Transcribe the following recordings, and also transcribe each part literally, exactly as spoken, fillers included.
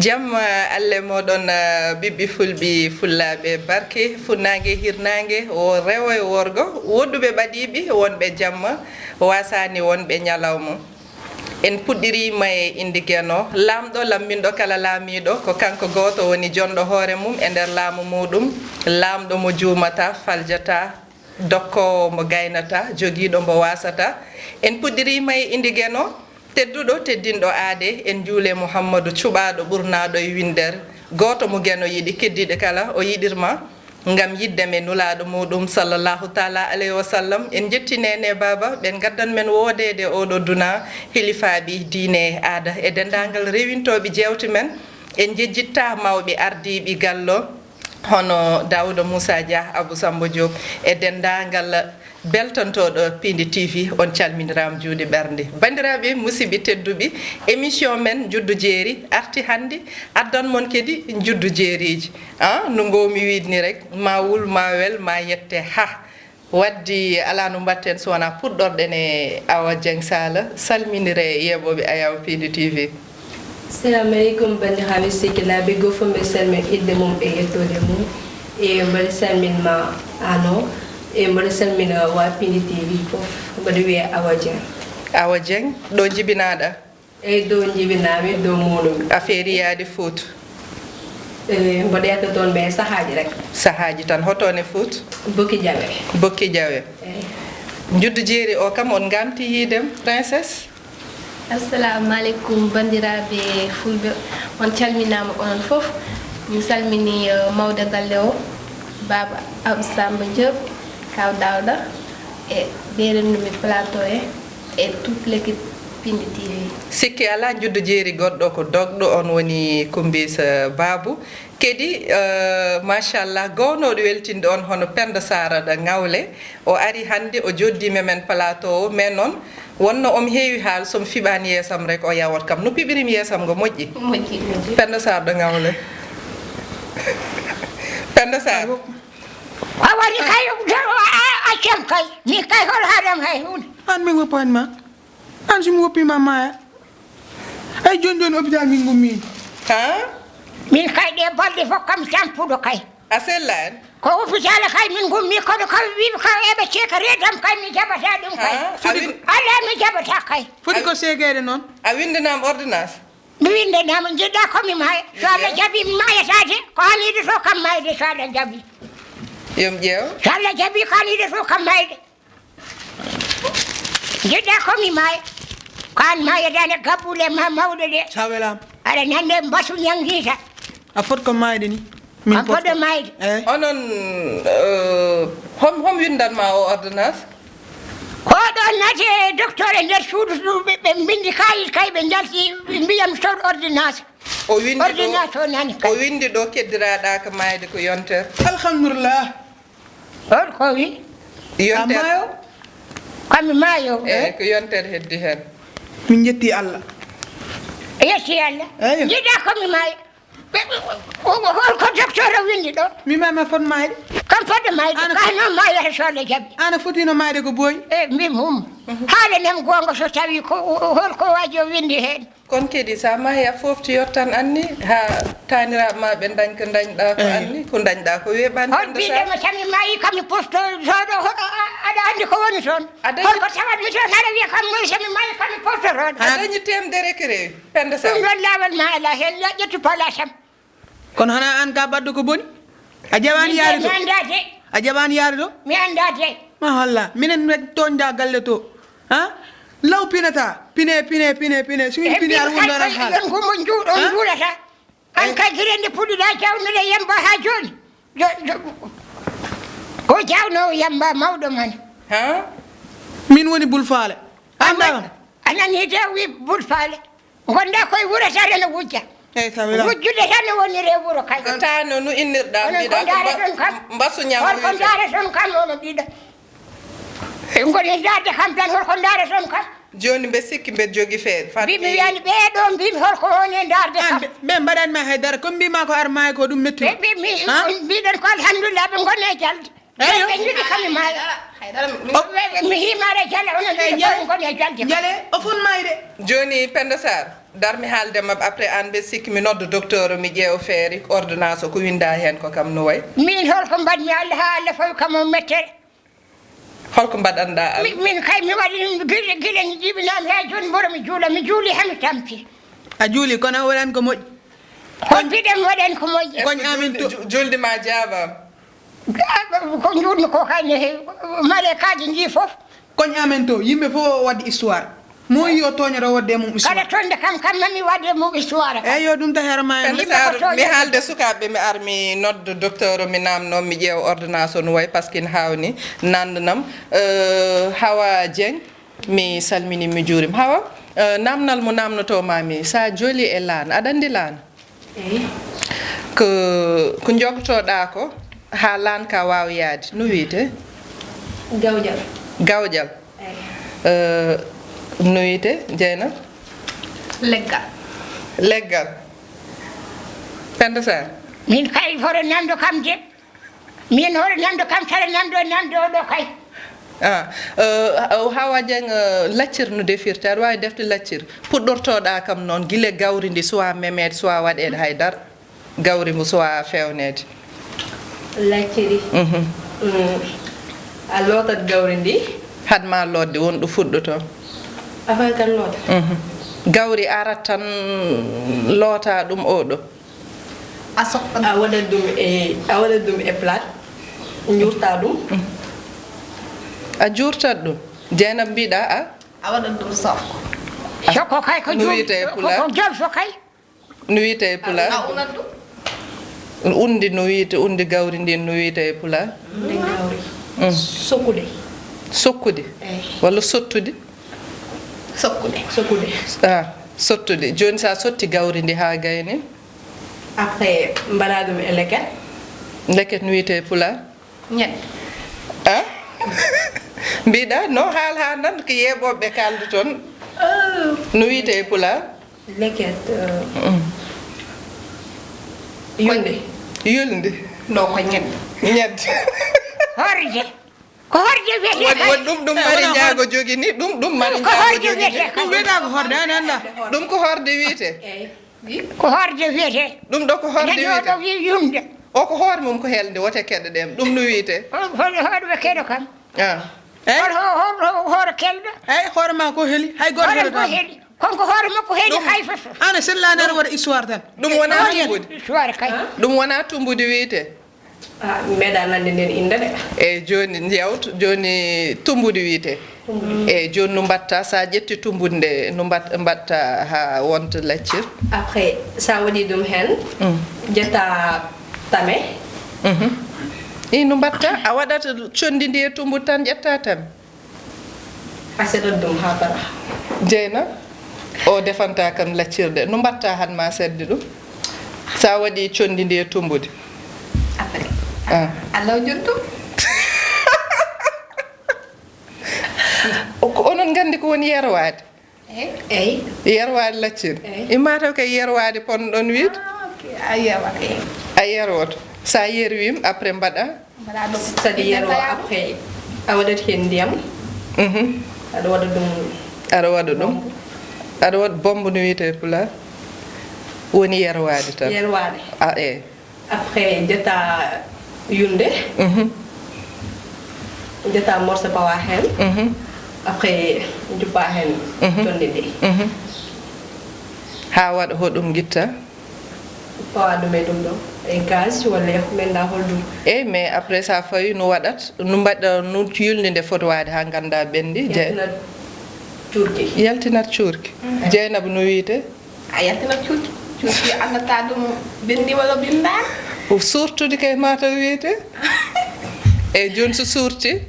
Jamma Allah e mooɗon, ah, ɓiɓɓe fulɓe, fullaaɓe barke, funnaange, hirnaange, wo rewo e worgo, woɗɗuɓe ɓadiiɓe, wonɓe jamma, waasaani wonɓe ñalawma. En puɗɗiriima e innde Geno, laamɗo lamminɗo kala laamiiɗo, ko kanko gooto woni jonɗo hoore mum e nder laamu muuɗum, laamɗo mo juumataa, faljataa, dokkoowo mo gaynataa, jogiiɗo mbo waasataa. En puɗɗiriima e innde Geno, tedduɗo, teddinɗo aade, en njuule Muhammadu cuɓaaɗo ɓurnaaɗo e winnder, gooto mo Geno yiɗi, keddiiɗo kala o yiɗirma. Ngam yiɗde men Nulaaɗo muuɗum, sallallahu taala alayhi wa sallam, en njetti neene baaba, ɓe ngaddan men woodeede oɗo duna, hilifaaɓe diine e aada, e denndaangal rewintooɓe jeewte men. En njejjittaa mawɓe ardiiɓe gallo, hono Daawuda Muusa Dia, Abou Samba Diop, e denndaangal beltantooɗo Piindi T V, on calminiraama juuɗe ɓernde. Banndiraaɓe, musidɓe tedduɓe, émission men Njuddu Jeeri arti hannde, addan mon kadi njuddu jeeriiji. Ah, no ngoowmi wiide ni rek, ma wul, ma wel, ma yette ha. Waddi alaa no mbaɗten so wonaa puɗɗorɗen e Awa Dieng Sala, salminire yeeɓooɓe Ayaw Piindi T V. Assalamu aleykum, banndiraaɓe sehilaaɓe, gooto fof mbeɗa salmina innde mum e yettoode mum. E mbeɗa salmina ma ano, e mbeɗa salmina waa Piindi T V fof. Mbeɗa wiyee Awa Dieng. Awa Dieng, ɗo njibinaaɗa? Eyi, ɗo njibinaami, ɗo muulumi. Affaire yaade Fuuta? E mboɗo yetta toon, mais sahaaji rek. Sahaaji tan. Hoto ne Fuuta? Bokki Jawe. Bokki Jawe. Eyi. Njuddu jeeri o kam, on ngamti yiidem, princesse? Assalamu aleykum, banndiraaɓe fulɓe. On calminaama, onon fof. Mi salmini, eh, mawɗo galle o, Baaba Abou Samba Diop, Kaw Daouda, e ɓe renndu-mi plateau he, e toute l'équipe Piindi T V. Sikke alaa, njuddu jeeri goɗɗo ko dogɗo, on woni Kumbisa Babu. Kadi, eh, machallah, gownooɗo weltinde on hono Penda Sara ɗo Ngawle. O ari hannde, o joddi memen plateau o, mais noon wonno omo heewi haal, so mi fiɓaani yeesam rek, o yawat kam. No piɓirim yeesam ngo moƴƴi? Moƴƴi, moƴƴi. Penda Sar ɗo Ngawle. Penda Sar. A waɗi kay, a, a, accam kay. Min kay hol haɗam hay huunde. An min woppaani ma. An so mi woppiima maaya. Ay, jooni jooni hôpital min ngummi. Ha? Min kay ɗe balɗe fof kam tampuɗo kay. A sellaani? Ko hôpital kay min ngummi, kono kam wiiɓe kam eɓe ceeka reedam kay mi jaɓataa ɗum kay. Ha? A win- Alaa mi jaɓataa kay. Foti ko seegeede noon. A winndanaama ordonnance? Mi winndanaama, njiɗɗaa ko mi maaya. So Allah jaɓi mi maayataa de, ko an yiɗotoo kam maayde so Allah jaɓi. Yo mi ƴeew. So Allah jaɓi ko an yiɗotoo kam maayde. Njiɗɗaa ko mi maaya. Ko an maayadaane gabbule ma mawɗe ɗe. Sa welaama. Aɗa nande mbasu ñanngiita. A fot ko maayde ni. Min a fot fotɗo ko maayde. Eyi. Onon, eh, hom, hom winndan ma o ordonnance? Ko ɗo naati e docteur e nder suudu, ɓe, ɓe mbinndi kayit kay, ɓe njalti, ɓe mbiyam sod ordonnance. O winndi ɗo, ordonnance o nani kay. O winndi ɗo keddiraaɗaa ko maayde ko yontere. Alhamdulillah. On ko wi? Yontere. A maayo? Ko mi maayo. Eyi, ko yontere heddi heen. Min njetti Allah. Yetti Allah. Eyi. Njiɗɗaa ko mi maayo. Ɓe, ɓe, o, o, hol ko docteur o winndi ɗo? Mi maama fot maayde. Kam fotde maayde. Ana ka fot- noon maayata so Allah jaɓi. Ana fotino maayde ko booyi? E, mbim hum. Mhm. Haalanam goonga so tawi ko, o, o, hol ko waaji o winndi heen. Kono kadi, so a maayii, a fooftoyot tan anni, haa taaniraaɓe ma ɓe ndañ ko ndañɗaa ko. Eey. Anni, ko ndañɗaa ko weeɓaani. Hol Penda Sar? Biɗo mo sami maayi, kam mi posto, so ɗo, ho-, a, a, aɗa anndi ko woni toon? A dañi- Hol ko tawat mi toon, aɗa wiya kam woni so mi maayi, kam mi posto toon? A dañi teemedere ko rewi, Penda Sar. Ɗum ɗoon laawol ma alaa heen, yo ƴettu palaasam. Kono hana aan ka baɗɗo ko boni? A jaɓaani yaade to? Mi anndaa de. A jaɓaani yaade to? Mi anndaa de. Ma holla. Minen rek tooñda galle to. Ha? Law pinata. Pine, pine, pine, pine. So min pini ar wonda ran haala. Ko mo njuuɗo njuulata. An kay gire nde puɗɗuɗa jawnude yamba ha jooni. Jo, jo, ko jawno yamba mawɗo man. Ha? Min woni Bul Faale. Amma anndaa kam. A nani de wi Bul Faale. Gonda koye wuro tan ene wujja. Eyi, ka wela. Wujjude tan no woniri e wuro kay. Ko taano no innirɗa. Onon mbiɗa ko ko mba-, ndaaraton kam? Mbasu ñamrude. Holko ndaaraton kam onon ɗiɗo? Ngoni ndaarde kam tan, holko ndaaraton kam? Jooni mbe sikki mbe jogi feere. Mbi mi wiyani ɓee ɗo, mbi holko woni e ndaarde kam? Ɓe, ɓe mbaɗani ma haydara, ko mbima ko ar maayi ko ɗum metti. Ɓe, ɓe mi, mbiɗon ko alhamdulillah, ɓe ngoni e jalde. Eyo. Ɓe njiɗi kam mi maaya. Haydara, haydara, mi, o, ɓe, ɓe, mi hiimaare jala, onon ɓe, ɓe ngoni e jalde. Jale, o fun maayde. Jooni Penda Sarr. Dar mi haalde maɓɓe, après aan ɓe sikki mi nodda docteur, mi ƴeewa feere, ordonnance o ko winndaa heen ko kam no wayi. Miin holko mbaɗmi Allah haa Allah fawi kam o mettere? Holko mbaɗanɗaa Allah? Mi-, min kay mi waɗi ɗum gila, gila mi jibinaami haa jooni mboro mi juula, mi juuli haa mi tampi. A juuli, kono a waɗani ko moƴƴi. Ko mbiɗen waɗani ko moƴƴi. Koñ amen to. Ju-, julde ma jaabaama. Ah, ko njuutmi ko kay ne he-, maleekaaji njii fof. Koñ amen to, yimɓe fof o waɗi histoire. Mo yi o tooñata o waɗde mum histoire. Kala toñde kam, kam mami waɗde mum histoire kam. Eyi, yo ɗum ta heere ma en. Penda Yimɓe ko Sarr, mi tooñata. Haalde sukaaɓe, mi ar mi nodda docteur, mi naamno, mi ƴeewa ordonnance o no wayi, parce que ina haawni, nanndanam. Euh, Hawa Dieng, mi salmini, mi juurim. Hawa, euh, naamnal mo naamnotoo ma mi, sa joli e laan, aɗa anndi laan? Eyi. Ko, ko njogtoɗaa ko haa laan ka waawa yahde, no wiyetee? Gawƴal. Gawƴal. Eyi. Eh, no wiyetee, Jeynaba? Leggal. Leggal. Penda Sarr? Min kay hoto nanndo kam de. Min hoto nanndo kam, tara nanndo, nanndo ɗo kay. Ah, eh, Hawa Dieng, eh, laccir no defirte, aɗa waawi defde laccir. Puɗɗortoɗaa kam noon, gila gawri ndi suwaa memeede, suwaa waɗeede hay dara. Gawri mbo suwaa feewneede. Lacciri. Mhm. Mm. A lootat gawri ndi. Had ma lootde, won ɗo fuɗɗotoo. Avant kan loota. Mhm. Gawri arat tan loota ɗum o ɗo. A soɓɓan. A waɗat ɗum e, a waɗat ɗum e plat, njuurta ɗum. Mm. A juurtat ɗum. Jeynaba mbiɗa a? A waɗat ɗum sokko. Sokko kay ko no jom-, wiyetee ko, Pulaar? Ko jolfo kay. No wiyetee Pulaar? A unat ɗum. Undi no wiyetee, undi gawri ndin no wiyetee Pulaar? Undi gawri. Mm. Sokkude. Sokkude? Eyi. Walla sottude? Sokkude. Sokkude. Ah, sottude. Jooni sa sotti gawri ndi haa gayni? Après, mbaɗa ɗum e leket. Leket no wiyetee Pulaar? Ñebbe. Ah? Mbiɗa, no haal haa nan ko yeeɓooɓe kaaldu toon. Oh. No wiyetee Pulaar? Leket, euh, mm. Yulnde. Yulnde. Ɗo ko ñebbe. Ñebbe. Horje. Ko horje wiyetee won, kay. Won ɗum, ɗum Eh, Mari wona Njaago horde. Jogini, ɗum, ɗum Mari Ko Njaago horje jogini. Wiyetee kay. Ɗum wiyetee ko horde, an anndaa. Ɗum ko horde wiyetee? Eyi. Ko horde wiyetee. Ɗum ɗo ko horde Nani o wiyetee? Ɗo wi yumde. O ko hoore mum ko helde, wote keɗoɗen. Ɗum no wiyetee? Hol-, hol-, hoɗo ɓe keɗo kam. Ah. Eh? Hol-, hol-, hol-, hoore kelɗo? Eyi, hoore ma ko heli, hay gooto Hoore heɗotaama. Ko heli. Kon ko hoore makko heli Ɗum hay fof. An a sellaani aɗa waɗa histoire tan. Ɗum wonaa Ɗum tumbude. Histoire kay. Ɗum wonaa tumbude wiyetee? Ah, mi meeɗaa nande nden innde de. Eyi, jooni njewtu, jooni tumbude wiyetee. Tumbude. Eyi, jooni no mbaɗta, so a ƴetti tumbude nde, no mbaɗ-, mbaɗta haa wonta laccir? Après, so a waɗi ɗum heen, Mm. ƴetta tame. Mhm. Ii, no mbaɗta, a waɗat conndi ndi e tumbude tan ƴetta tame. A seɗat ɗum haa bara. Jeynaba, o defanta kam laccirde. No mbaɗta han ma seɗde ɗum? So a waɗi conndi ndi e tumbude. Après. Ah. A lawƴat ɗum. O-, ko onon nganndi ko woni yerwaade? Eyi. Eyi. Yerwaade lacciri. Eyi. Imma taw kay yerwaade ponnoɗon wiyde? Ah, ok. A yerwat, eyi. A yerwoto. So a yerwiima, après mbaɗa? Mbaɗa ɗum. Saɗi yerwa, après, a waɗat heen ndiyam. Mhm. Aɗa waɗa ɗum. Aɗa waɗa ɗum. Bombo. Aɗa waɗa bombo no wiyetee e Pulaar? Woni yerwaade tan. Yerwaade. Ah, eyi. Après, ƴetta yulnde. Mhm. Ƴetta morceau pawa heen. Mhm. Après, njuppa heen Mhm. conndi ndi. Mhm. Haa waɗa hoɗum ngitta? Pawa ɗum e ɗum ɗo. E gaz walla e ko menndaa hol ɗum. Eyi, mais après, so a fawi no waɗat, no mbaɗa, no yulnde nde foti waade haa nganndaa ɓenndi? Je- Yaltinat cuurki. Yaltinat cuurki. Mhm. Jeynaba no wiyetee? A yaltinat cuurki. Cuurki anndataa ɗum ɓenndi walla ɓenndaaka. Ko suurtude kay mataw wiyetee. Eyi, jooni so suurti?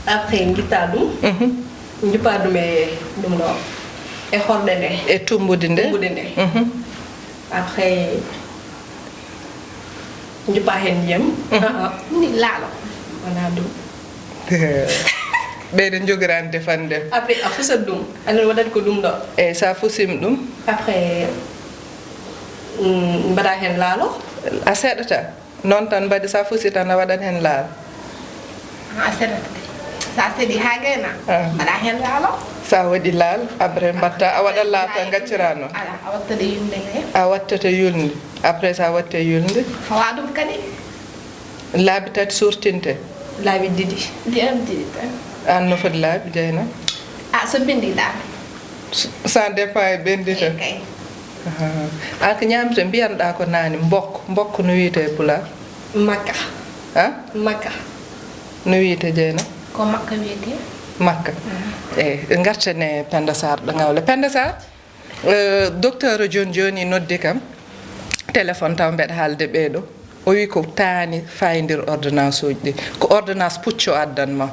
Après, ngitta ɗum. Mhm. Njuppa ɗum e ɗum ɗo. E horɗe nde. E tumbude nde. Tumbude nde. Mhm. Après, njuppa heen ndiyam. Mhm. Ah, ah. Ni laalo. Wonaa ɗum. Ɓeyde njogiran defande. Après, a fusat ɗum. Aɗa waɗat ko ɗum ɗo. Eyi, so a fusiima ɗum. Après, mm, mbaɗa heen laalo. A seɗata. Noon tan mbaɗi, so a fusi tan a waɗat heen laalo. A seɗata de. Sa seɗi ha gayna, ah, mbaɗa hen laalo. Sa waɗi laal, après mbatta, a waɗa laata, gaccira noon. Ala, a wattata yulnde nde. A wattata yulnde. Après sa watte yulnde. Hawa ɗum kadi. Laabi tati surtinte. Laabi ɗiɗi. Ndiyam ɗiɗi tan. An no foti laabi, Jeyna? A, so bindi laabi. S-, ça dépend e ɓendi tan. Eyi kay. Aha. An ko ñaamte mbiyanɗa ko naani, mbokko. Mbokko no wiyete e Pulaar? Makka. Ha? Makka. No wiyete, Jeyna? Ko makka wiyete. Makka. Mm. Eyi, ngarten e Penda Sarr ɗo Ngawle. Penda Sarr, eh, docteur o jooni jooni noddi kam téléphone taw mbeɗa haalde ɓeeɗo. O wi ko taani fayindir ordonnance uji ɗi. Ko ordonnance puccu addan ma.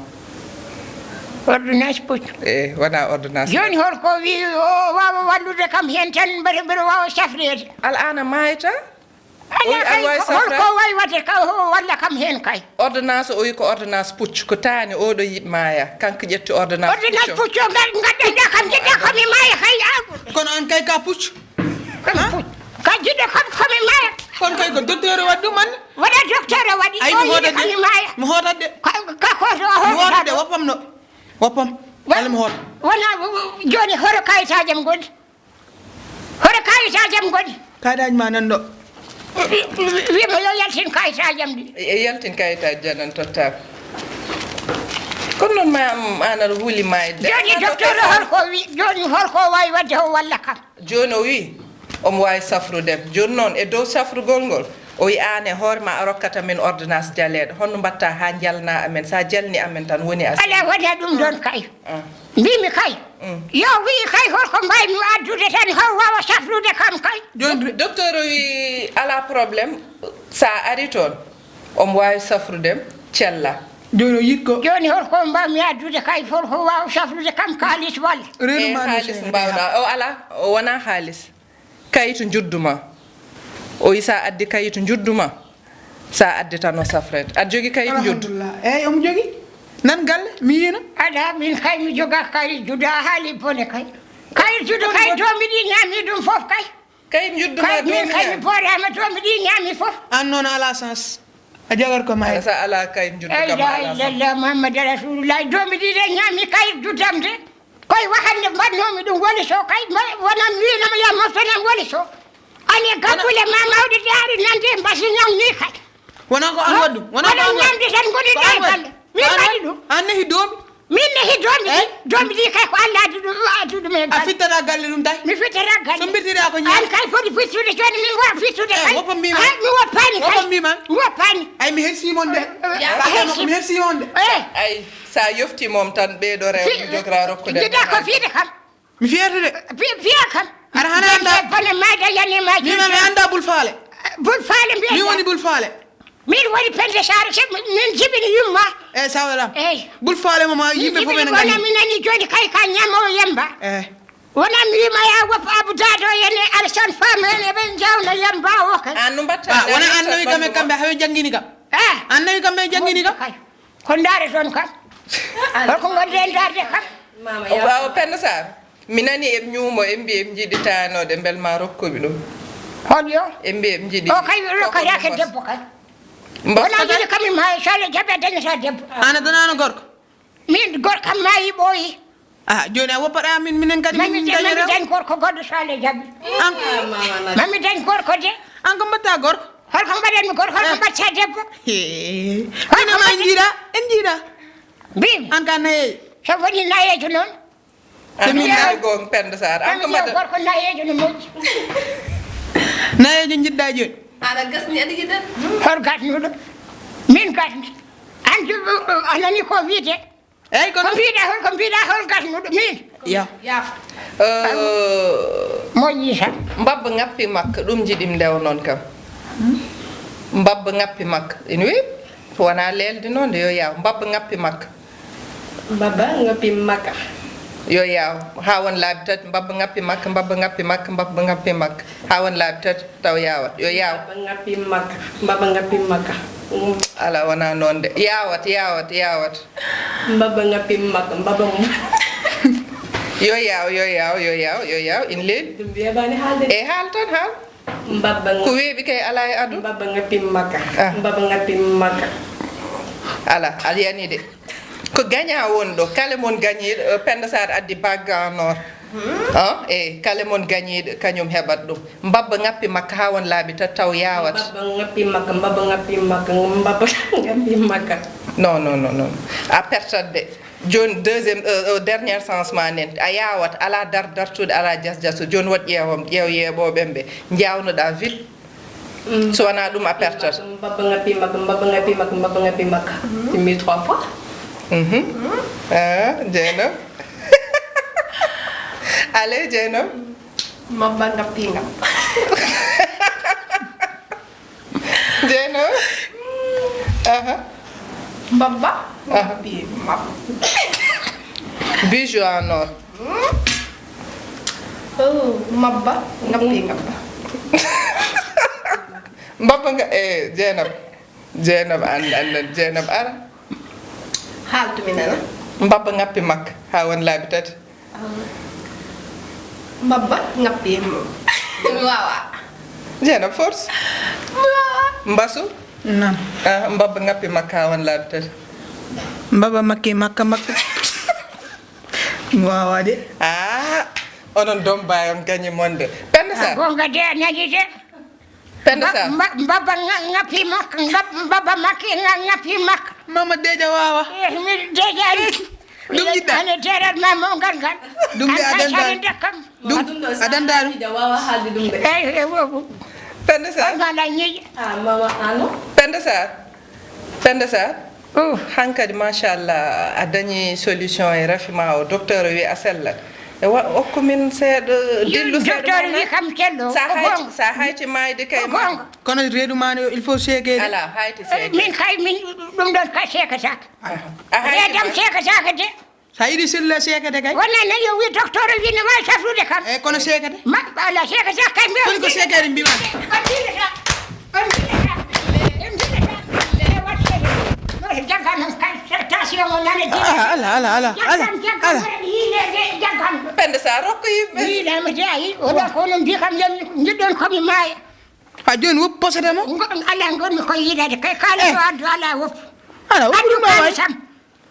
Ordonnance puccu? Eyi, wona ordonnance. Jooni hol ko wi o waawa wallude kam heen tan mbeɗa, mbeɗa waawa safreede? Al'aana maayta? O wi aɗa waawi safraade? Hol ko wayi waɗde ka, o walla kam heen kay? Ordonnance, o wi ko ordonnance puccu, ko taani oɗo yiɗ maaya, kanko ƴetti ordonnance puccu. Ordonnance puccu, ngal, ngaddanɗa kam, jiɗɗa ko mi maaya kay, a. Kono an kay ka puccu. Kam puccu. Ka jiɗɗo kam ko mi maaya. Kono kay ko docteur o waɗi ɗum, an? Wona docteur o waɗi, ay, o mi yiɗi hootat de. Kam mi maaya. Mi hootat de. Ka, ka ko so o mi hootat de, hootata. Woppam no. Woppam. Wa-, walla mi hoota. Wona, jooni hoto kayitaaji am ngoni? Hoto kayitaaji am ngoni? Kayitaaji ma nan ɗo. Wi-, wi-, wimo yo yaltin kayitaaji am ɗi. E yaltin kayitaaji, janan totta. Kono noon ma, an aɗa huuli maayde. Jooni docteur o hol ko wi-, jooni hol ko wawi waɗde o walla kam? Jooni o wi omo wawi safrude. Jooni noon e dow safrugol ngol, o wi an e hoore ma a rokkata min ordonnance jaleeɗo. Honno mbatta ha jalna amen? Sa jalni amen tan woni a. Ala wona ɗum ɗon kay. Ah. Mbimi kay, mm, yo wi kay holko mbaymi addude tan, haw wawa safrude kam kay. Jooni do-, docteur o wi ala problème, sa ari toon, omo wawi safrude, cella. Jooni o yiɗ ko. Jooni holko mbawmi addude kay, holko wawa safrude kam, kaalis walla? Reenu, eh, ma no kaalis seeɗa mbawɗa. O ala, o wona kaalis. Kayitu njuddu ma. O wi sa addi kayitu njuddu ma, sa addi tan o safrete. Aɗa jogi kayitu njuddu? Alhamdulillah. Eyyi, omo jogi. Nan galle, mi yiino. Aɗa, min kay mi joga kayitu juddu, a haali bone kay. Kayitu juddu kay, doomi ɗi ñaami ɗum fof kay. Kayitu njuddu ma, kay, min doomi kay mi ñaami. Boorama, doomi ɗi ñaami fof. An noon ala chance. A jagat ko maayde. Sa ala kayitu njuddu kam, a ala chance. La ilaha illallah, Muhammadu Rasulullah, doomi ɗi de ñaami kayitu juddu am de. Koye wahande mbaɗnoomi ɗum woni so kay, ma-, wonam wiinoma ya moftanam woni so. Ani gabbule ma mawɗi ɗe ari nande mbasi ñaw ni kay. Wona ko an waɗi ɗum? Wona ko an waɗi? Ñamde tan ngoni ɗo e galle. Min mbaɗi ɗum. An nehi doomi? Min nehi doomi ɗi. Eyi? Doomi ɗi kay ko Allah addi ɗum, addi ɗum e galle. A fittata galle ɗum tawi? Mi fittata galle. So mbirtiri a ko ñaam. An kay foti fittude jooni, min wawa fittude kay. Eyi, woppam mbima. Ay, mi woppani kay. Woppam mbima. Mi woppani. Ay, mi hersi mon de. Eh, eh, a hersi. Mi hersi mon de. Eh. Ay. Sa yofti mom tan, ɓeeɗo rew mi jogra rokkude. Jiɗa ko fiide kam. Mi fiyata de. Fi-, fiya kam. Aɗa hana anda. Bone mayda yani ma. Mi ma mi anda bul faale. Bul faale mbiya. Mi woni bul faale. Min woni Pende Sare, se min jibini yumma. Eh, sawalam. Eh. Bul faale mo ma yimɓe fof ɓe wona nani. Mi nani joni kay ka ñamo yemba. Eh. Wona mi wima ya wop Abu Dado yene Alsan Fam yene ɓe jawna yemba o kay. An no mbatta. Ah, wona an nawi kam e kamɓe hawe jangini kam. Eh. An nawi kamɓe jangini kam. Kay. Ko ndaare toon kam. Holko ngonɗen ndaarde kam? O ɓaawo Penda Sarr. Mi nani eɓe ñuumo, eɓe mbi eɓe njiɗi tayanode, mbel ma rokkuɓe ɗum. Hol yo? Eɓe mbi eɓe njiɗi. O kay rokkatake debbo kay. Wona njiɗi kam mi maaya, so Allah jaɓi a dañata debbo. An a danano gorko? Min gorko am maayi ɓooyi. Ah, jooni a woppaɗa min, minen kadi mami min dañata. Mami dañ gorko goɗɗo so Allah jaɓi. An. Mami dañ gorko de. An ko mbatta gorko? Holko mbaɗanmi gorko, holko mbatta debbo? Hee. Holko mbaɗa? Minen ma en jiiɗa, en jiiɗa. Mbimi. An ka nayeejo. So woni nayeejo noon. An ko mbaɗa? Penda Sarr, an ko mbaɗa? Gorko nayeejo no moƴƴi. Nayeejo jiɗɗa jooni? Aɗa gasni, aɗa yiɗa? Hol gasnuɗo? Min gasni. An jo-, a nani ko wiide? Eyyi, kono ko mbiɗa, hol ko mbiɗa, hol gasnuɗo min? Ya. Ya. Eh, moƴƴi tan. Mbabba ngappi makka, ɗum jiɗim ndew noon kam. Mbabba ngappi makka. Ina weeɓi. Wona leelde noon de, yo yaaw. Mbabba ngappi makka. Mbabba ngappi makka. Yo yaaw. Ha won laabi tati, mbabba ngappi makka, mbabba ngappi makka, mbabba ngappi makka. Ha won laabi tati. Taw yawat, yo yaw. Mbaba ngappi makka, mbaba ngappi makka. Mm. Ala, wona noon de. Yawat, yawat, yawat. Mbaba ngappi makka, mbaba mum. Yo yaw, yo yaw, yo yaw, yo yaw, in leeli. Ɗum weeɓaani haalde. E haal tan, haal. Mbaba nga-, ko weeɓi kay ala e adu. Mbaba ngappi makka. Ah. Mbaba ngappi makka. Ala, a yani de. Ko gagnant woni ɗo, kala mon gagnant, eh, Penda Sarr addi bague en or. Ah, eyi, kala mon gagnant kañum heɓat ɗum. Mbabba ngappi makka haa won laabi tati taw yawat. Mbabba ngappi makka, mbabba ngappi makka, mbabba ngappi makka. Non, non, non, non. A pertat de. Joni deuxième, euh, euh, dernière chance ma nen. A yawat, ala dar, dartude, ala jas, jasu. Joni waɗ ƴeewam, ƴeew yeeɓooɓe ɓe. Njawnoɗa vite. Mm. So wonaa ɗum a pertat. Mbabba ngappi makka, mbabba ngappi makka, mbabba ngappi makka. Timmi trois fois. Mhm. Ah, Dieynaba. Allez, Dieynaba. Mbabba ngappi ngappa. Dieynaba. Aha. Mbabba ngappi mbabba. Bijou en or. Oh, mbabba ngappi ngappa. Mbabba nga, eh, Dieynaba. Dieynaba, an, an, Dieynaba ara. Haaltu mi nana. Mbabba ngappi makka, haa won laabi tati. Ah. Mbabba ngappi mo. Mi wawa. Dieynaba force. Mi wawa. Mbasu. Naam. Ah, mbabba ngappi makka, haa won laabi tati. Mbabba makki makka makka. Mi wawa de. Ah, onon doom baay on gañi mon de. Penda Sarr. Ah, gonga de, a nani de. Penda Sarr. Mba-, mba-, mbabba nga-, ngappi makka, ngap-, mbabba makki nga-, ngappi makka. Mama Deja wawa. Eh, mi Deja ni. Ɗum yiɗɗa. Ane terat ma mo ngal ngal. Ɗum de a danda. Ɗum, a danda ɗum. Deja wawa haalde ɗum de. Eh, eh, wo, wo. Penda Sarr. Mama la ñiƴa. Ah, mama ano. Penda Sarr. Penda Sarr. Oh. Hankadi, machallah, a dañi solution e rafi ma o. Docteur o wi a sellat. E wa-, okku min seeɗa, dillu seeɗa. Docteur wi kam sello. Sa hayti, sa hayti maayde kay ma. Kono reedu ma ne, il faut seekeede. Ala, hayti seekeede. Min kay, min ɗum ɗon kay seekataake. A hayti. Reedam seekataake de. Sa yiɗi sella seekede kay. Wona ne yo wi docteur o wi ne wawi safrude kam. E kono seekede? Ma, ala seekede kay mi. Kono ko seekede mbima. On dilata. On dilata. On dilata. E watte. No jaggan on kay tension o nana dilla. Ala, ala, ala, ala. Jaggan, jaggan, ala. Yile, jaggan. Penda Sarr rokko yimɓe. Yile ma de ayi. Wona ko non mbi kam yam jiɗɗon ko mi maaya. Ha joni woppi posata mo? Ngo-, ala ngonmi ko yiɗade kay kala. Eh. Ko addu ala woppi. Ala woppi. Addu ɗum ma wawi. Kalisam.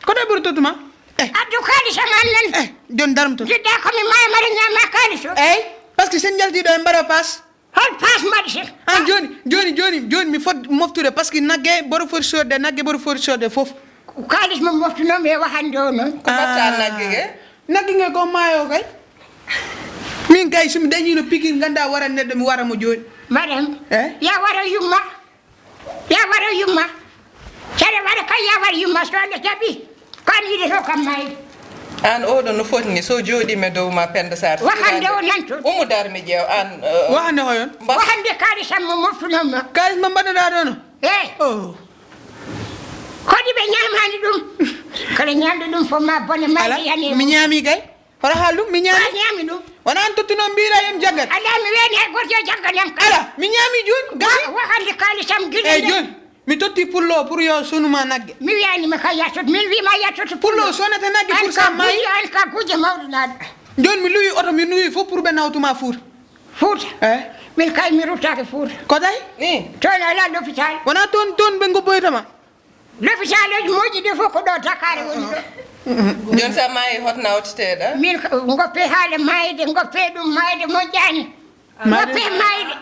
Ko ɗo ɓuri totuma? Eh. Addu kalisam an nan. Eh, joni darm to. Jiɗɗa ko mi maaya mara ñaama kalis o. Eyyi, parce que sen jalti ɗo en mbaɗa pass. Hol pass mbaɗi sen? An joni, joni, joni, joni mi fot moftude parce que nagge mboɗo foti sodde, nagge mboɗo foti sodde fof. Ko kalis mo moftunomi e wahande o noon. Ko mbatta nagge ge? Nagge ge ko maayo kay. Min kay somi dañino pikir ganda wara neɗɗo mi wara mo joni. Madame, eh? Ya wara yumma. Ya wara yumma. Sere wara kay ya wara yumma so Allah jaɓi. Ko an yiɗoto kam maayde. An oɗo no foti ni so jooɗima e dow ma Penda Sarr. Wahande o nan toon. Umu dar mi ƴeew an, eh, wahande hoyon? Mbas- Wahande kalis am mo moftunoon ma. Kalis mo mbaɗɗoɗa ɗo no? Eh. Oh. Kodi ɓe ñaamaani ɗum? Kala ñaamɗo ɗum fof ma bone ma. Ala, yani mi ñaami kay. Hoto haal ɗum, mi ñaami. A ñaami ɗum. Wona an tottuno mbiɗa yem jaggat. Ala, mi weeni hay goto yo jaggan yam kala. Ala, mi ñaami joni, gasi. Wa-, wahande kalis am gila. Eyyi, joni, mi totti pullo pour yo sonu ma nagge. Mi wiyani ma kay yattoto, min wi ma yattoto pullo. Pullo sonata nagge pour sa mayi. An ka gujjo mawɗo naɗo. Joni mi luwi oto, mi luwi fof pour ɓe nawtuma Fuuta. Fuuta? Eh? Min kay mi ruttake Fuuta. Ko tawi? Ni? Toon ala l'hôpital. Wona toon, toon ɓe ngobboyta ma? Lopitaalooji moƴƴi ɗi fof ko ɗo Dakar woni ɗo. Jooni so a maayi, hoto nawteteɗa? Min ko, ngoppe haala maayde, ngoppe ɗum maayde moƴƴaani. Maayde. Ngoppe maayde.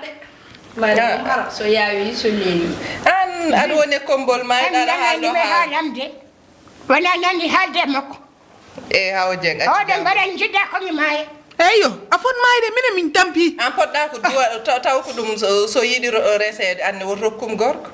Maayde ɗum hara, so yaawi, so leewi. An, aɗa woni e kommbol maayde, aɗa haaldo ɓe haala. Haalam de. Wona nani haalde e makko. E Hawa Dieng, accu. Oɗon mbaɗa jiɗɗa ko mi maaya. Eyyo, a fot maayde, minen min tampi. An poɗɗa ko duwa, taw, taw ko ɗum so, so yiɗi ro-, reseede, anne woto rokkum gorko.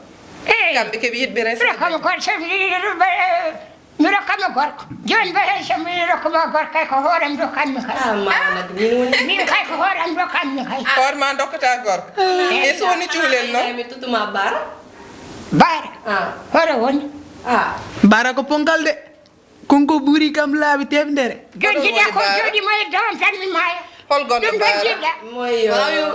Eyyi. Kamɓe keɓe yiɗɓe reseede. Rokkamo gorko, so mi yiɗi ro-, ɓe-, mi rokkamo gorko. Joni mbaɗa so mi rokkuma gorko kay ko hooram dokkanmi kay. Ah, ma, ma, min woni. Min kay ko hooram dokkanmi kay. Hoore ma dokkata gorko. Eyyi. E so woni cuhlel noon? Mi tutuma Bara. Bara? Ah. Hoto woni? Ah. Bara ko ponkal de. Konko ɓuri kam laabi teemedere. Joni jiɗɗa ko jooɗi mo e dawam tan mi maaya. Hol gonɗo Bara? Ɗum ɗon jiɗɗa. Moy,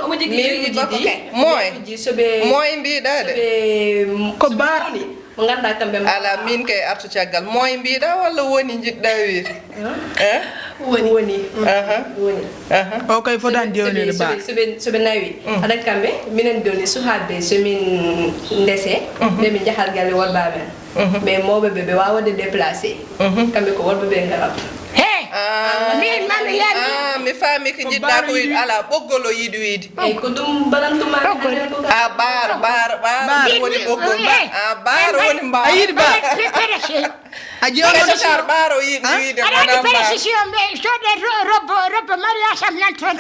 omo jogii miijuuji ɗi. Moy. Miijuuji so ɓe, moy mbiɗa de. So ɓe, ko so ɓe Bara. Mawni, mo ngannduɗaa kamɓe mbaɗa. Ala, min kay artu caggal. Moy mbiɗa walla woni njiɗɗa wiide? Huh? Eh? Woni. Woni. Aha. Woni. Aha. O kay fotani so ɓe, so ɓe, jewneede Bara. So ɓe, so ɓe nawi. Mm. Aɗa kamɓe, minen doni suhaaɓe, so min ndese, mhm, ɓe min njahat galle worɓe amen. Mais mawɓe ɓe, ɓe waawde déplacé. Kamɓe ko worɓe ɓe ngarata. He! Min ma mi yami. Ah, mi faami ko jiɗɗa ko wiide. Ala, ɓoggol o yiɗi wiide. Eyi, ko ɗum mbaɗantuma. Ɓoggol. A ɓaaro, ɓaaro, ɓaaro woni ɓoggol. A ɓaaro woni mbaaro. A yiɗi ɓaaro. A ƴeewa. Ɓaaro yiɗi wiide. Aɗa andi précision ɓe soode robbo, robbo mariage am nan toon.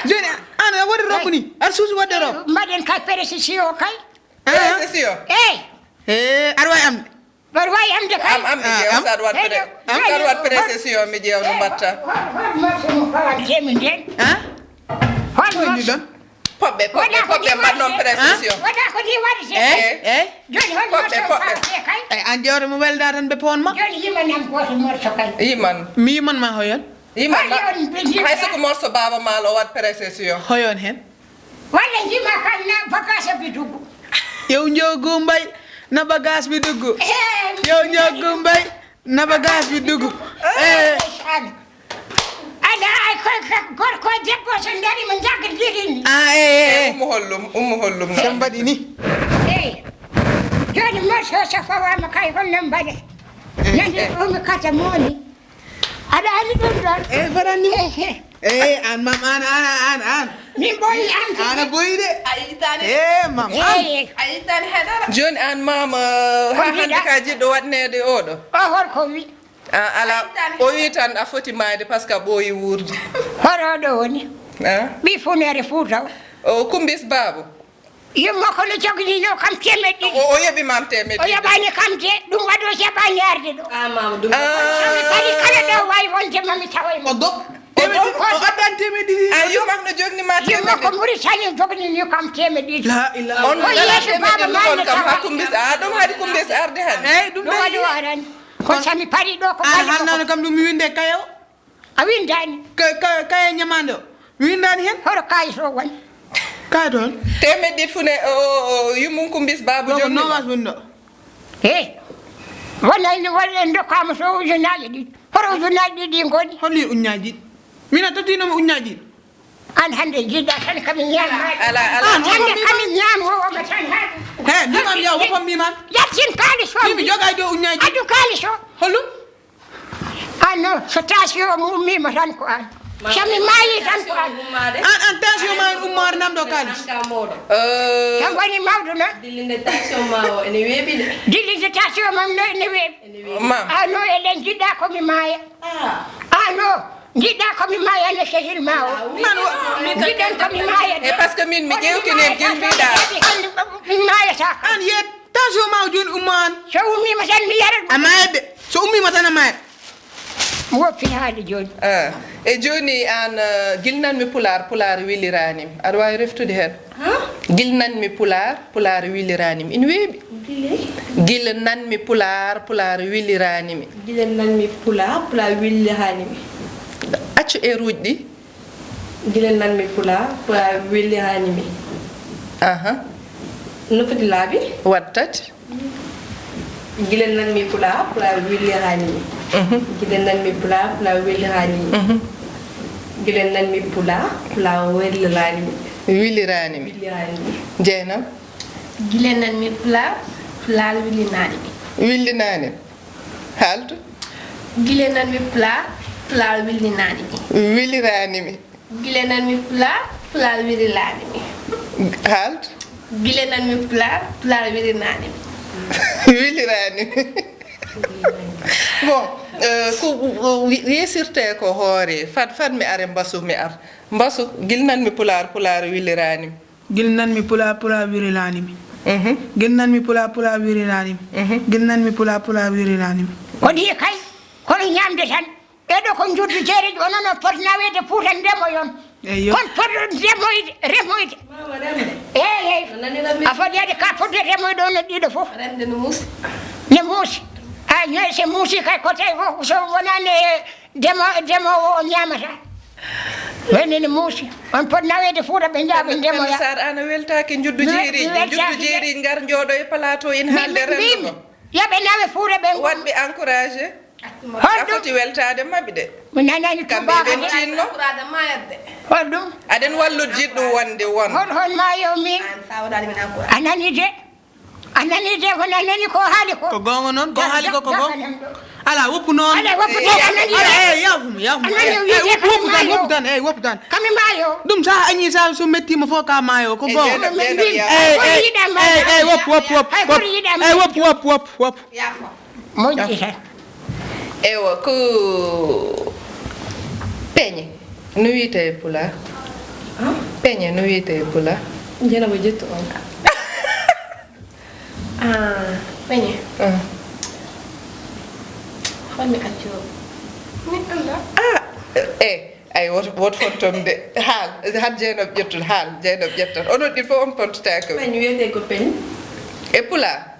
Jooni an a waɗi robbo ni? Aɗa suusi waɗde robbo? Mbaɗen kay précision kay. Précision? Eyi. He, aɗa wawi am. Mbaɗa wawi amde kay. Am, am, mi ƴeewa. Saɗa waɗ pré-, saɗa waɗ précision, mi ƴeewa no mbatta. Hol, hol morceau mo fawantemi nden? Hol morceau? Poɓɓe, poɓɓe, poɓɓe mbaɗ noon précision. Waɗa ko ni waɗi se. Eyi, eyi. Jooni hol morceau fawante kay? Eyi, an ƴeewre mo welda tan ɓe poon ma. Jooni yimanam gooto morceau kay. Yiman. Mi yiman ma hoyon? Yiman ma. Hay so ko morceau Baaba Maal o waɗ précision. Hoyon hen? Walla njima kan na bagage bi dugg. Yow njogu mbay na bagage bi dugg. Yow njogu mbay na bagage bi dugg. Eh. Ala ay ko gorko debbo so dari mo jagdirini. Ah, eh, eh. Ummu hollum, ummu hollum. Sembadi ni. Eh. Joni mo so so fawama kay holno mbaɗe. Nande ko mi kata moni. Aɗa anndi ɗum ɗon? Eh, mbaɗan ni. Eh, eh. Eh, an mam, an, an, an, an. Min ɓooyi an tigi. Ana boyi de. A yitani. Eh, mam, an. Eh. A yitani hedara. Joni an mam, eh, ha hannde ka jiɗɗo waɗneede oɗo? O horko wi? Ah, ala, o wi tan a foti maayde parce que a ɓooyi wuurde. Hoto oɗo woni? Ah? Ɓi funere Fuuta o. O Kumbis Baabo. Yumma ko no jogdino kam temed ɗiɗi. O, o yoɓi mam temed ɗiɗi. O yoɓani kam de, ɗum waɗo jaɓani arde ɗo. Ah, mama, ɗum. Somi paɗi kala ɗo wawi wonde mami tawa e mo. O dog. Temed ɗiɗi, o addan temed ɗiɗi. Ah, yumma ko no jogni ma temed ɗiɗi. Yumma ko Muritani jogdini kam temed ɗiɗi. La ilaha. On ko Yeesu Baaba ma on kam tawa. Hakumbis, ah, ɗum haɗi kumbis arde hannde. Eyi, ɗum waɗi o arani. Ko sami paɗi ɗo ko an hannano kam ɗum mi winde kayo. A windaani? Ka, ka, kaya ñamaande o. Mi windaani heen? Hoto kaalis o woni? Kaya toon. Temed ɗiɗi fune o, o, o, yummum ko mbis baaba. Ɗo ko jom nogas woni ɗo. He. Wonay ni walla en ndokkaama so ujunnaaje ɗiɗi. Hoto ujunnaaje ɗiɗi ɗi ngoni? Holi ujunnaaji ɗiɗi? Min a tottiino mi ujunnaaji ɗiɗi. An hannde jiɗɗa tan kami ñaama. Ala, ala. An hannde kami ñaama o, o ma tan ha. He, mi mam yaw, wopam mi mam. Yattin kaalis o. Mi jogaay dow ujunnaaji. Addu kaalis o. Holu? Ah non, so tension mum ummiima tan ko an. So mi maayii tan ko an. An, an tension ma en ummaade nam ɗo kaalis. Tan woni mawɗo noon. Dillinde tension ma o ene weeɓi de. Dillinde tension mam no ene weeɓi. Ene weeɓi. Mam. Ah non, eɗen njiɗɗa ko mi maaya. Ah. Ah non, njiɗɗa ko mi maaya no sehil ma o. Njiɗɗen ko mi maaya de. E parce que min mi ƴeewtini en gilfiɗa. Mi maayata. An yet. Tension ma o jooni umma an. So ummiima tan mi yara ɗum. A maayat de. So ummiima tan a maayat. Mi woppi haali jooni. Ah. E jooni an, eh, gilnanmi pulaar, pulaar weliraani mi. Aɗa waawi reftude heen? Huh? Gilnanmi pulaar, pulaar weliraani mi. Ina weeɓi. Gile? Gila nanmi pulaar, pulaar weliraani mi. Gila nanmi pulaar, pulaar weliraani mi. Accu eruuji ɗi. Gila nanmi pulaar, pulaar weliraani mi. Aha. No foti laabi? Waɗ tati. Gila nanmi pulaar, pulaar weliraani mi. Mhm. Gila nanmi pulaar, pulaar weliraani mi. Mhm. Gila nanmi pulaar, pulaar weliraani mi. Weliraani mi. Weliraani mi. Jeynaba? Gila nanmi pulaar, pulaar weliraani mi. Weliraani mi. Haaltu. Gila nanmi pulaar, pulaar weliraani mi. Weliraani mi. Gila nanmi pulaar, pulaar weliraani mi. Haaltu. Gila nanmi pulaar, pulaar weliraani mi. Weliraani mi. Bon, eh, ko, ko weesirtee ko hoore, fad, fad mi ara e Mbasu, mi ar. Mbasu, gila nanmi pulaar, pulaar weliraani mi. Gila nanmi pulaar, pulaar weliraani mi. Mhm. Gila nanmi pulaar, pulaar weliraani mi. Mhm. Gila nanmi pulaar, pulaar weliraani mi. Ko nii kay, kono ñaamde tan. Ɓeɗo ko njuddu jeeri, onon on poti naweede Fuuta ndemoyon. Eyyo. Kon poti remoyde, remoyde. Mama remde. Eey, eey. A foti yaade ka foti remoyde on ɗiɗo fof. Remde no muusi. Ne muusi. A ñoy se muusi kay ko tawi fof so wonani e demo, demoowo o ñaamata. Woni ne muusi. On poti naweede Fuuta ɓe njaha ɓe ndemoya. Sar ana weltaaki njuddu jeeri, njuddu jeeri ngar njooɗo e plateau in haalde renndo ngo. Yo ɓe nawe Fuuta ɓe. Waɗ ɓe encouragé. A foti weltaade maɓɓe de. Mi nanani kamɓe ɓen tinno. Hol ɗum? Aɗen wallu jiɗɗo wonde won. Hol, hol ma yo min? A nani de. A nani de, ko a nani ko haali ko. Ko goonga noon, ko haali ko, ko goonga. Alaa, woppu noon. Alaa, woppu tan, a nani. Alaa, eh, yaafuma, yaafuma. A nani o wiyi de woppu tan, woppu tan, eh, woppu tan. Kami maayo. Ɗum sa añi, sa so mettiima fof ka maayo, ko goonga. Eh, eh, eh, woppu, woppu, woppu, woppu. Eh, woppu, woppu, woppu, woppu. Moƴƴi tan. Ewa, ko peñe no wiyetee e Pulaar? Peñe no wiyetee e Pulaar? Njenama ƴettu on. Ah, peñe. Ah. Hol mi accu? Mi annda. Ah, eh, ay, woto, woto fontom de. Haal, han Jeynaba ƴettu, haal, Jeynaba ƴetta. Onon ɗiɗi fof on pontotaake. Peñe wiyetee ko peñe? E Pulaar?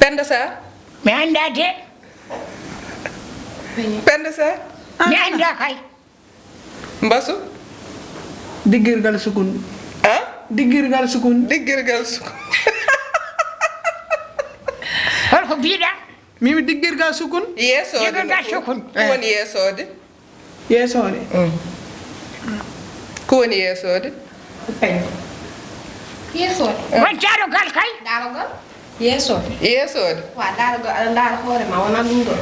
Penda Sarr? Mi annda de. Penda Sarr? Mi annda kay. Mbasu? Diggirgal sukun. Ah? Diggirgal sukun. Diggirgal sukun. Hol ko mbiɗa? Mimi diggirgal sukun. Yeesoode. Diggirgal sukun. Ko woni yeesoode? Yeesoode. Mm. Ko woni yeesoode? Yeesoode. Won daarogal kay? Daarogal? Yeesoode. Yeesoode. Wa daarogal, aɗa ndaara hoore ma, wonaa ɗum ɗo.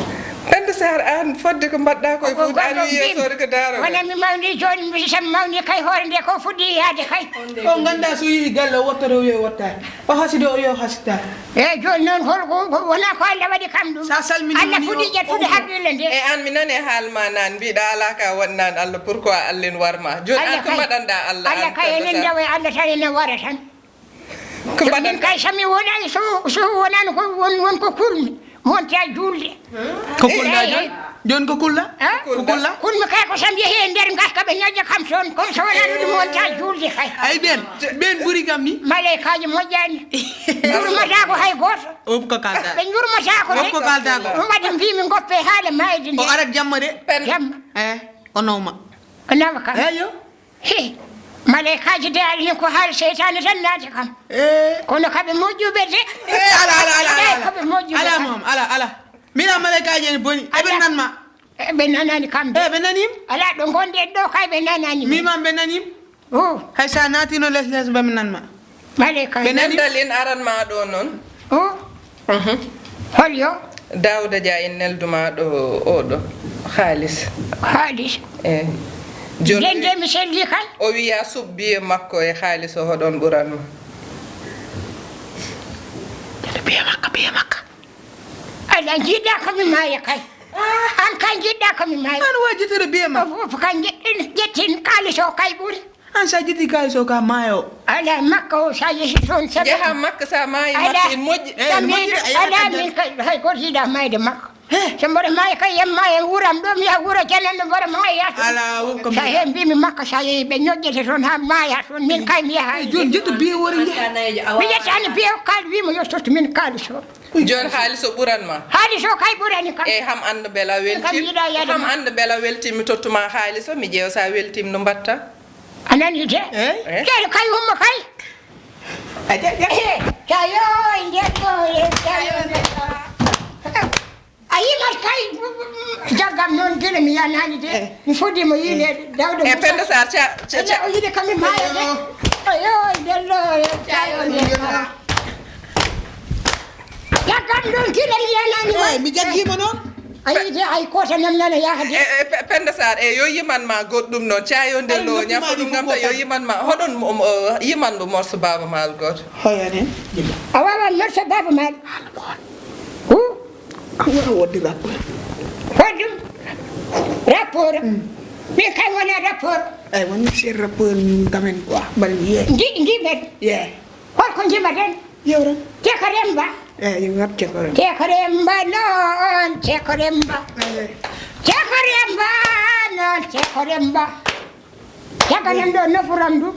Penda Sarr, aan fodde ko mbaɗɗa ko e Fuuta, aan wi yeesoode ko daarogal. Wona mi mawni jooni, mi sam mawni kay hoore nde ko fuɗɗi yaade kay. O ngannda so yehi galle o wottata o wiya o wottaani. O hasidi o wiya o hasitaani. Eeyi, jooni noon, hol ko, ko wonaa ko Allah waɗi kam ɗum. Sa salmini Allah fuɗi ƴettude haqqille nde. E aan, mi nani e haal ma naan, mbiɗa alaa ka waɗi naan Allah, pourquoi Allah ina war ma? Jooni aan ko mbaɗanɗa Allah? Allah kay enen njawa e Allah tan, enen wara tan. Ko mbaɗanɗa? Min kay so mi wonani, so, so wonani ko won, won ko kulmi, mi wonta juulde. Ko kulɗa jooni? Jooni ko kulɗa? Ko kulɗa? Kulmi kay ko so mi yehi e nder ngaska ɓe ñoƴƴa kam toon, kono so wonani ɗum wonta juulde kay. Ay ɓeen, ɓeen ɓuri kam ni. Maleykaaji moƴƴaani. Njurmataako hay gooto. Wop ko kalda. Ɓe njurmataako de. Wop ko kalda ko. Ɗum waɗi mbiimi ngoppe haala maayde nde. O arat jamma de. Jamma. Eh, o nawma. O nawa kam. Eyo. He, maleykaaji de ari hen ko haala seytaane tan naati kam. Eh. Kono kaɓe moƴƴuɓe de. Eh, ala, ala, ala, ala, ala. Kaɓe moƴƴuɓe. Ala, mom, ala, ala. Mina maleykaaji ene boni. Eɓe nanma. Eɓe nanani kam de. Eh, ɓe nanim. Ala ɗo ngonɗen ɗo kay ɓe nanani. Mimam ɓe nanim. Oh. Hay sa naatino les les ba mi nanma. Maleykaaji. Ɓe nani? Nendal en aran ma ɗo noon. Oh. Mhm. Hol yo? Daouda Dia en nelduma ɗo oɗo haalis. Haalis? Eyi. Jooni nden de mi selli kay. O wiya suɓ biye makko e haalis o, hoɗon ɓuran ma? Biye makko, biye makko. Ala jiɗɗa ko mi maaya kay. An kay jiɗɗa ko mi maaya. An wa jittude biye makko. Fof kay ƴettin, ƴettin kaalis o kay ɓuri. An sa ƴetti kaalis o ka maayo. Ala makka o sa yehi toon sabu. Njaha makka sa maayi makka en moƴƴi. Eh, ala min kay hay goto yiɗa maayde makka. He. So mboɗo maaya kay yam maaya wuram ɗo mi yaha wuro jananno mboɗo maaya yaha. Ala won ko sa he mbimi makka sa yehi ɓe ñoƴƴete toon ha maaya toon min kay mi yaha. Eh, jooni ƴettu biye wori njaha. Mi ƴettani biye o kaali wimo yo sottu min kaalis o. Jooni haalis o ɓuran ma? Haalis o kay ɓurani kam. E ham annda mbela weltim. Kam yiɗa yaade ham annda mbela weltim mi tottuma haalis o mi ƴeewa sa weltim no mbatta. A nani de? Eh? Ceerno kay umma kay. A ja- ja- Cayo e nder ɗo e cayo e nder ɗo. A yimat kay jaggam noon gila mi yanani de. Eh. Mi fodde mo yiileede dawde. E Penda Sarr ca ca ca. O yiɗi kam mi maaya de. Ayo e nder ɗo e cayo e nder ɗo. Jaggam ɗon gila mi yanani ma. Eyi, mi jaggiima noon. A yii de, ay kooto nam nana yaha de. E, e, Pe- Penda Sarr, e yo yiman ma goɗɗum noon, caayo nde lo ñafa ɗum ngam ta yo yiman ma. Hoɗon mo- mo- yiman ɗum morso Baaba Maal gooto. Hoyane. A wawan morso Baaba Maal. Hu? Wona wodde rapport. Hoɗum? Rapport. Min kay wona rapport. Ay woni ser rapport min kamen quoi. Mbaɗa wiye. Ndi ndi men. Yeah. Holko njimaɗen? Yewre. Teko Remba. Eyi, ngat Teko Remba. Teko Remba noon, Teko Remba. Eyi. Teko Remba noon, Teko Remba. Jaganen ɗo nofuram ndu.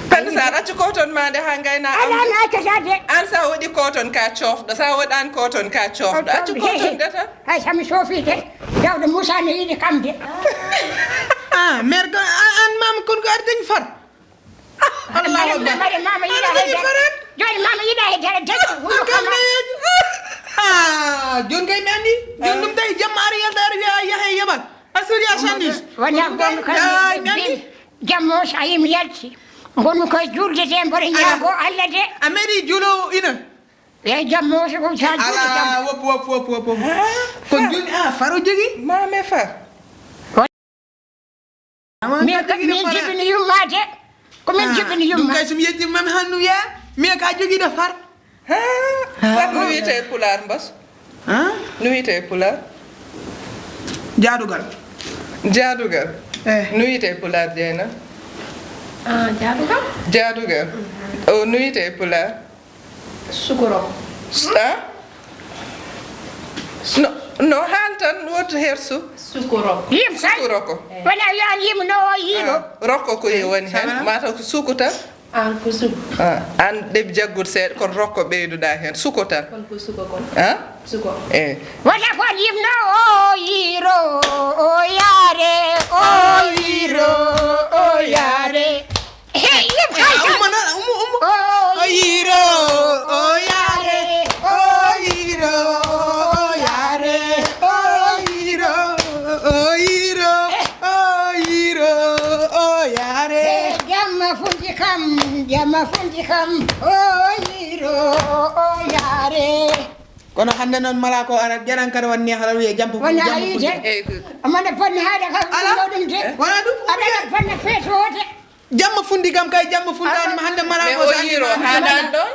Penda Sarr, accu kooton ma nde haa ngayna. Ala mi accata de. An sa waɗi kooton ka coofɗo, sa waɗani kooton ka coofɗo. Accu kooton de tan. Hay sami soofi de. Dawda Moussa ne yiɗi kam de. Ah, mère ko an mama kon ko ardañ far. Allahu akbar. Mare mama yiɗa hay dara. Jooni mama yiɗa hay dara de. Huno kama. Ah, jooni kay mi andi. Jooni ɗum tawi jamma ari yalta ari wiya yahe yabal. A sori a sandi. Wona gonga kay. Ay, mi andi. Jammo so a yimi yalti. Ngonmi koye julde de, mboɗo ñaago Allah de. A meeɗi juuloowo ina? Eyi, jam mo so ko sa juuli jam. Ala, wop, wop, wop, wop, wop. Ko juuli, ah, faro jogi? Ma me far. Min jibini yummaade. Ko min jibini yumma. Ɗum kay so mi yettii mami hannu ya. Mi ka jogiiɗo far. Ha, far no wiyetee e pulaar, mbas? Ha? No wiyetee e pulaar? Jaadugal. Jaadugal. Eh. No wiyetee e pulaar, Jeena? Ah, jaadugal? Jaadugal. O no wiyetee e pulaar? Sukuro. Ah? No, no haal tan, woto hersu. Sukuro. Yim kay. Sukuro ko. Eh. Wona yo an yim no o yiiro. Ah, rokko ko e woni hen. Mata ko suku tan. An ko suku. Ah, an ɗeɓi jaggude seeɗa, kono rokko ɓeyduɗa hen. Suko tan. Kon ko suko kon. Ah? Suko. Eh. Wona kon yimno o yiiro, o yaare, o yiiro, o yaare. He, yim kay tan. Umma noon, umma, umma. O yiiro, o yaare, o yiiro, o yaare, o yiiro, o yiiro, o yiiro, o yaare. He, jamma funti kam, jamma funti kam, o yiiro, o yaare. Kono hannde noon mala ko arat, jaran kadi won neex, arat wiye jampa. Wona jamma yiide. Funti kam. Amana bonna haɗa kam. Ala. Ɗum ɗum de. Eh? Wona ɗum. Aɗa bonna feetoote. Jamma funti kam kay, jamma funti kam hannde mala ko o yiiro haɗan ɗon.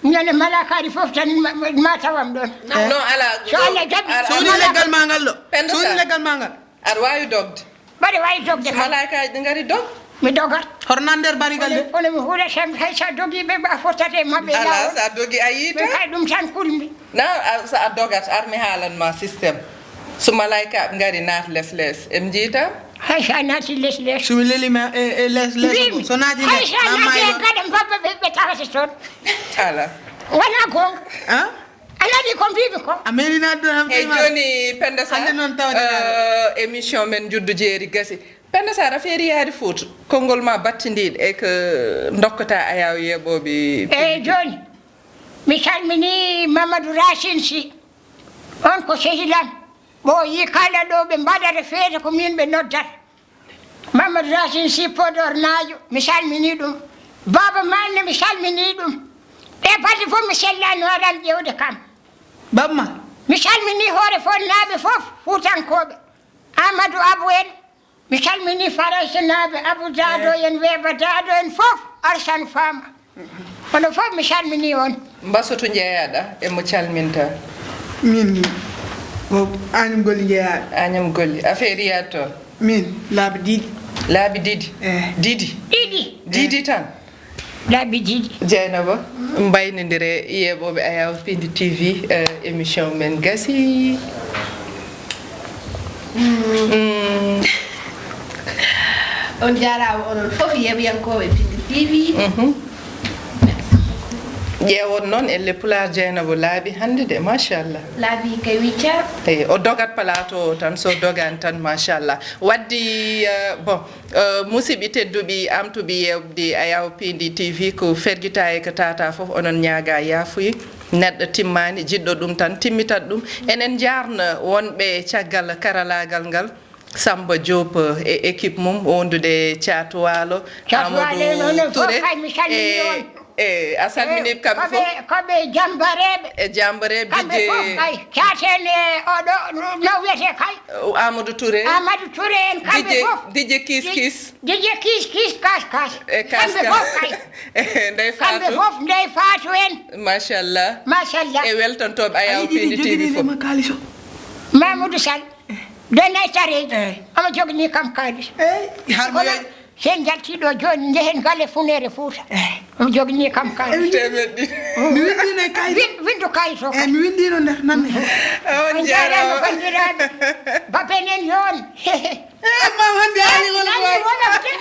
Ñande mala kadi fof tan ma, ma, ma tawam ɗon. Non, ala. So Allah jaɓi. So woni leggal ma ngal ɗo. So woni leggal ma ngal. Aɗa waawi dogde. Mbaɗa waawi dogde kam. Malaykaaji ɗi ngari dog. Mi dogat. Hoto nan nder barigal de. Kono mi huula sam hay sa dogi ɓe a fottate e maɓɓe. Ala, sa dogi a yiita. Ɓe kay ɗum tan kulmi. Na, a, sa a dogat, ar mi haalan ma système. So malaykaaɓe ngari naat les les, em njiita. Hay sa naati les les. So mi leli ma e, e les les. Mbimi, so naati les, hay sa naati e gaɗa mbabba ɓe, ɓe tawata toon. Ala. Wona goonga. Ah? A nani ko mbimi ko? A meeɗi naatde tan. Eyyi, jooni Penda Sarr, hannde noon tawde eh, émission men Njuddu Jeeri gasi. Penda Sarr, a feeri yaade Fuuta. Konngol ma battindiiɗo e ko ndokkata ayaawo yeeɓooɓe. Eyyi, jooni mi salmini Mamadou Racine Sy. On ko sehilam. Ɓooyi kala ɗo ɓe mbaɗata feere ko min ɓe noddata. Mamadou Racine Sy Podor Naajo, mi salmini ɗum. Baaba Maal ne, mi salmini ɗum. Ɓe fati fof mi sellano aran ƴewde kam. Baaba Maal. Mi salmini hoore fonnaaɓe fof, Fuutankooɓe. Amadou Abou en, mi salmini Faraysenaaɓe, Abou Daado en, Weeba Daado en fof, Arsane Fama. Onon fof mi salmini on. Mbasoto njeyaɗa e mo calminta? Min ko Agnam Golli njeyaɗo. Agnam Golli. Affaire yaade toon? Min laabi ɗiɗi. Laabi ɗiɗi? Eh. Ɗiɗi? Ɗiɗi. Ɗiɗi tan? Laabi ɗiɗi. Dieynaba, mbaynondire yeeɓooɓe Ayaw Pindi T V, eh, émission men gasi. Mm. On jaaraama onon fof yeeɓiyankooɓe Pindi T V. Mhm. Ƴeewon noon elle Pulaar Dieynaba laabi hannde de, machallah. Laabi kay wicca. Eyi, o dogat plateau o tan, so dogaani tan, machallah. Waddi, eh, bon, eh, musidɓe tedduɓe, amtuɓe yeeɓde Ayaw Pindi T V, ko fergita e ko tata fof, onon ñaaga yaafuye. Neɗɗo timmaani, jiɗɗo ɗum tan, timmitat ɗum. Enen njaarna wonɓe caggal karalaagal ngal. Samba Diop e équipe mum, wondude Thiat Walo, Thiat Walo, Amadou Touré. Fof kay mi salmini on. E, e, a salmini kamɓe fof? Koɓe jambareeɓe. E jambareeɓe. Kamɓe fof kay. Thiat en e oɗo, no wiyete kay? Amadou Touré. Amadou Touré en, kamɓe fof. Didje Kis Kis. Didje Kis Kis Kas Kas. E Kas Kas. Kamɓe fof kay. E Ndeye Fatou. Kamɓe fof, Ndeye Fatou en. Machallah. Machallah. E weltantooɓe Ayaw Pindi T V fof. Mamadou Sall. Donnay tareeji. Eyi. Omo joganii kam kaalis. Eyi, har mo kono sen njaltii ɗo jooni, njehen galle funeere Fuuta. Eyi. Omo joganii kam kaalis. Teemeɗɗe ɗiɗi. Mi winndino e kayit. Win-, winndu kayit o. Eyi, mi winndino nder nan. On jaaraama, banndiraaɓe. Bapen en yoon. Eh, mam hannde haali wolof. Nani wolof de.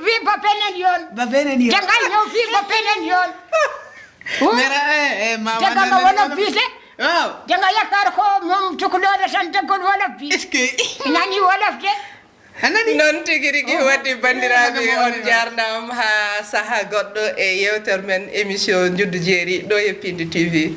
Wi bapen en yoon. Bapen en yoon. Janngal ñaw fii bapen en yoon. Mera, eh, eh, mam hannde wolof bi de. Waaw. Janga yakkar ko moom tukulóore tan, déggol wolof bi. Est-ce que? Nani wolof de. A nani? Noon tigi rigi. Oh. Wadde banndiraaɓe, eh, on njaarnaama haa sahaa goɗɗo e yeewtere men, émission Njuddu Jeeri, ɗo e Pindi T V.